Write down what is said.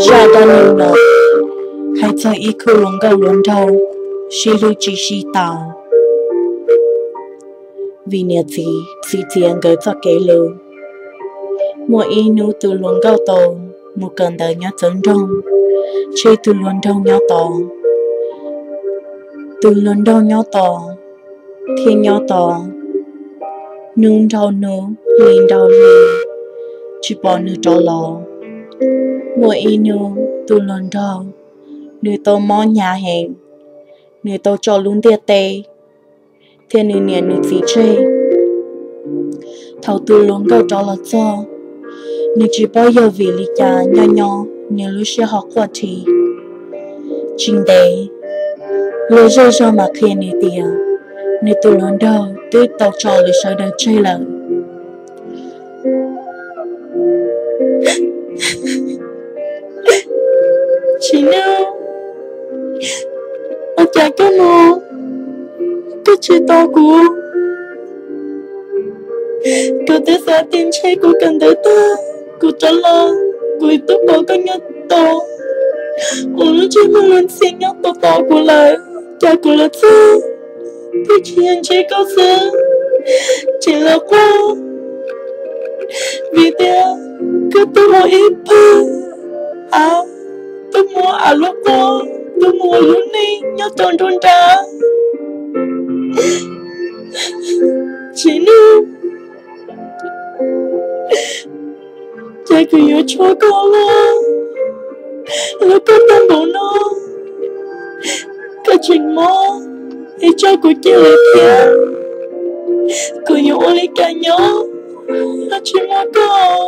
Zaj dab neeg no hais txog ib khub hluas nkauj hluas nraug sib hlub tsis sib tau, vim niam txiv txwv txiav nkawd txoj kev hlub. Muaj ib hnub tus hluas nkauj tau mus kawm ntawv nyob txawv nroog, tseg tus hluas nraug nyob tod. Tus hluas nraug nyob tod thiab nyob tod, hnub nrau hnub, hli nrau hli, tsis pom nws rov los. Muaj ib hnub tus hluas nraug nws tau mob hnyav heev, nws tau tso lub ntiaj teb thiab nws niam nws txiv tseg. Thaum tus hluas nkauj rov los txog, nws tsis paub yog vim li cas nyob nyob nws lub siab ho quaj dhi. Tsis ntev, luag zej zog mam qhia nws tias nws tus hluas nraug twb tau tso lawv sawv daws tseg lawm. Tsis nug, ua cas koj mus, koj tsis tos kuv? Kuv twb xav tias ntshe kuv kawm ntawv tag kuv rov los, kuv twb pom koj nyob tod, ua lub ntsej muag luag ntxhi nyob tos tos kuv lawm, cas kuv los txog twb tsis yog ntsib koj xwb, tseem los quaj. Vim tias koj twb muaj ib pawg av, twb muaj av lub quas, twb muaj lub neej nyob rau nruab nrab. Tsis nug, ces kuv yuav tshuav koj los, los koj tag npaum no, koj tseem mob es tso kuv cia lawm thiab. Kuv yuav ua li cas nyob, tsis muaj koj.